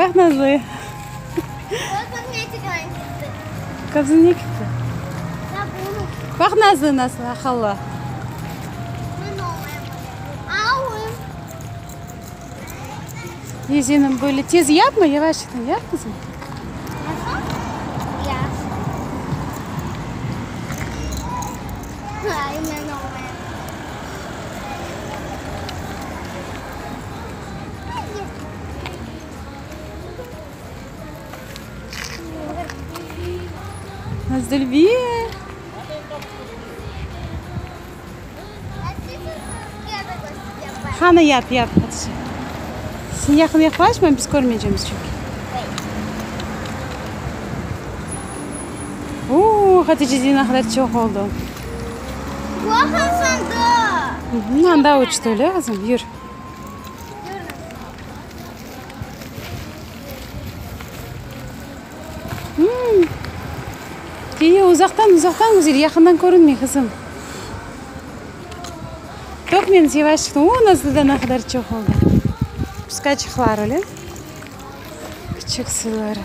Baq Nazlı. Közüñ ne ketti? Baq Nazlı nasıl aqıllı. Ezenim, böyle tez yapma, yavaştan yap, qızım. Nazdülbiye. Qani, yap, yap, Hatice. Sen yaqın yaqlaşma, biz körmeycemiz çünki. Oo, Hatice, ne qadar çoq oldu. Anda uçtı, öyle, qızım? Yür. İyi, uzaqtan, uzaqtan güzel, yaqından körünmey, qızım. Tökmeñiz, yavaşçıqtan. O, Nazlıda ne qadar çoq oldı. Puskaçıqlar, öyle? Küçük suvları.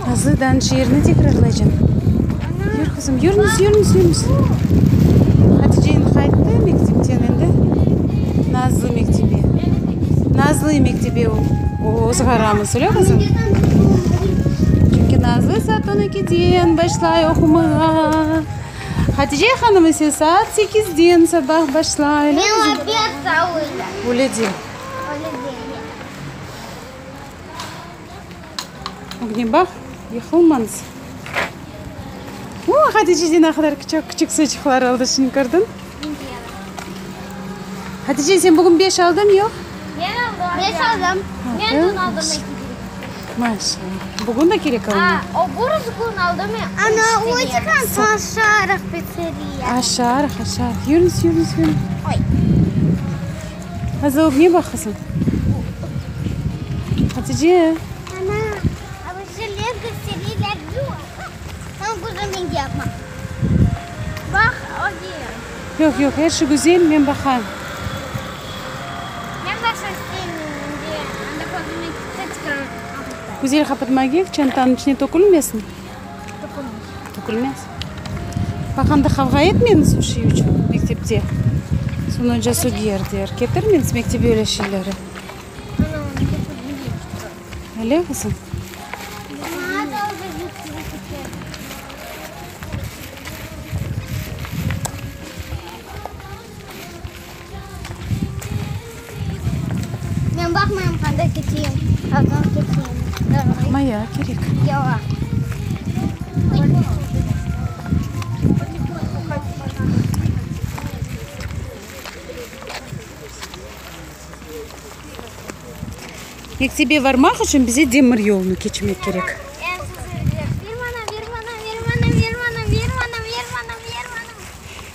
Nazlıdan şiirni tekrarlaycam. Yür, qızım, yürüñiz, yürüñiz, yürüñiz. Hatice endi qayttı mektepten, endi Nazlı mektebe. Nazlı mektebe ozğaramız, öyle, qızım? Çünki Nazlı saat on ekiden başlay oqumağa. Hatice hanım ise saat sekizden sabah başlay, öyle, qızım? Öyle de. Ögüne baq, yıqılmañız. O, Hatice, ne qadar çoq küçük suçıqlar oldı, şimdi kördiñ? Hatice, sen bugün beş aldıñ, yoq? Men aldım. Beş aldım. Men dün aldım eki Maşallah. Bugün de kerek alındı. Ana, Aşarıq, aşarıq. Yürüñiz, yürüñiz, yürüñiz. Azı ögüne baq, qızım. Hatice. Yoq, yoq, er şey güzel, men baqayım. Güzel qapatma kerek, çantanıñ içine tökülmesin. Tökülmez. Baq, anda qavğa etmeñiz o şey içün mektepte. Soñ oca söger der. Ketirmeñiz mektebe öyle şeyleri. Öyle, qızım? Men baqmayım, qanda keteyim, ağam keteyim. Baqma ya, kerek. Yoq. Mektebe barmaq içün bize demir yolunı keçmek kerek.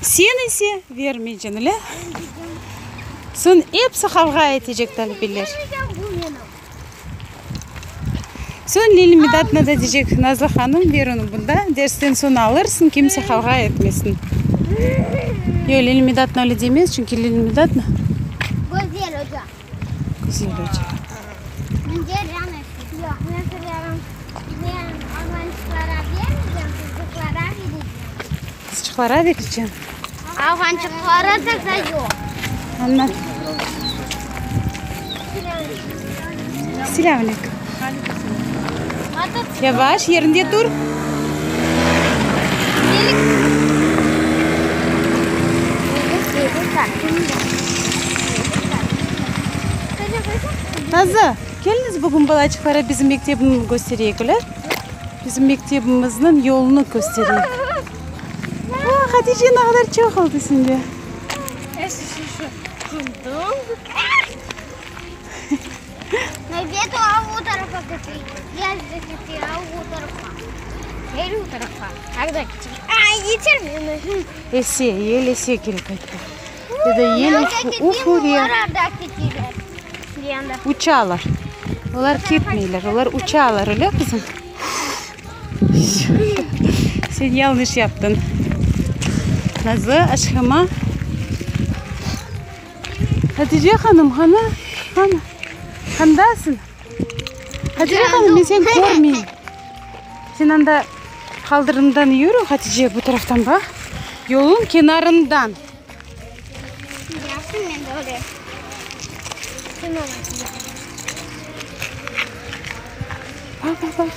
Sen ise vermeycen, öyle? Soñ episi qavğa etecek talebeler. Soñ Lili Midatna da deycek, Nazlı hanım, ver onı bunda, dersten soñ alırsıñ, kimse qavğa etmesin. Yoq, Lili Midatna öyle demez, çünki Lili Midatna. Güzel oca. Güzel oca. Qızçıqlara berecem. Oğlançıqlara da yoq. Anna. Selâm aleyküm. Yavaş, yerinde tur. Nazlı, keliñiz bugün balaçıqlara bizim mektebimizni köstereyik, öyle? Bizim mektebimizniñ yolunı köstereyik. Aa, Hatice, ne qadar çoq oldı sende. Ese, yel ese kerek ayttı. Ya da yel üfüre. Uçalar. Olar ketmeyler, olar uçalar, öyle qızım? Sen yañlış yaptıñ. Nazlı, aşhama. Hatice hanım, qana, qana, qandasıñ? Hatice hanım, men seni körmeyim. Sen anda qaldırımdan yürü, Hatice, bu taraftan baq, yolnıñ kenarından. Baq, baq, baq.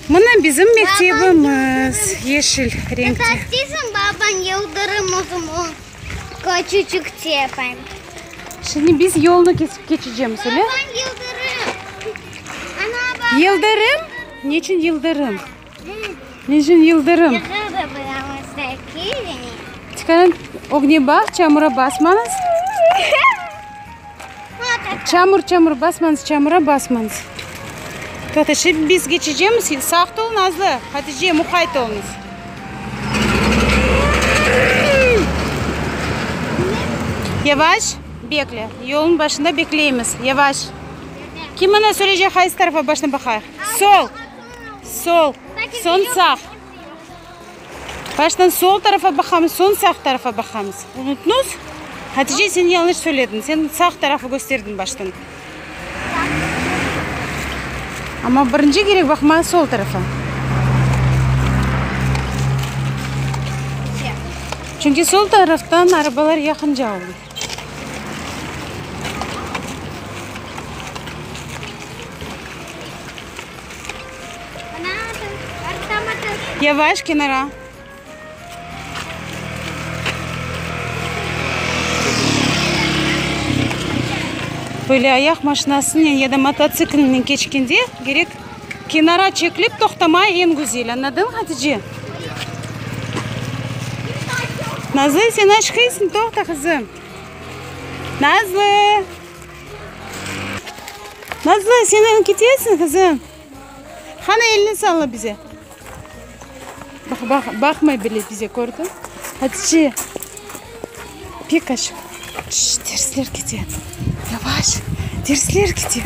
Mına bizim mektebimiz, yeşil renkte. Şimdi biz yolnı kesip keçecemiz, öyle? Yıldırım? Neçün yıldırım? Neçün yıldırım? Çıqarın, ögüne baq, çamura basmañız. Çamur, çamur, basmañız, çamura basmañız. Toqta, şimdi biz keçecemiz. Saqt ol, Nazlı, Hatice, muqayt oluñız. Yavaş, bekle. Yolnıñ başında bekleymiz. Yavaş. Kim mına söyleycek, qaysı tarafa başına baqayıq? Sol. Sol. Soñ sağ. Baştan sol tarafa baqamız, soñ sağ tarafa baqamız. Unuttıñız? Hatice, sen yañlış söylediñ. Sen sağ tarafı kösterdiñ baştan. Amma birinci kerek baqmağa sol tarafa. Çünki sol taraftan arabalar yaqınca oldı. Yavaş kenara. Böyle ayaq maşinasınen ya da mototsiklnen keçkende kerek kenara çekilip toqtamay eñ güzel. Añladıñ, Hatice? Nazlı, sen aşqıysıñ, toqta, qızım. Nazlı! Nazlı, sen endi ketesiñ, qızım. Qana, elini salla bize. Baq, baq, baqmay bile bize, kördiñ? Hatice, pek aşıq. Şşş, tersler kete. Yavaş, tersler kete.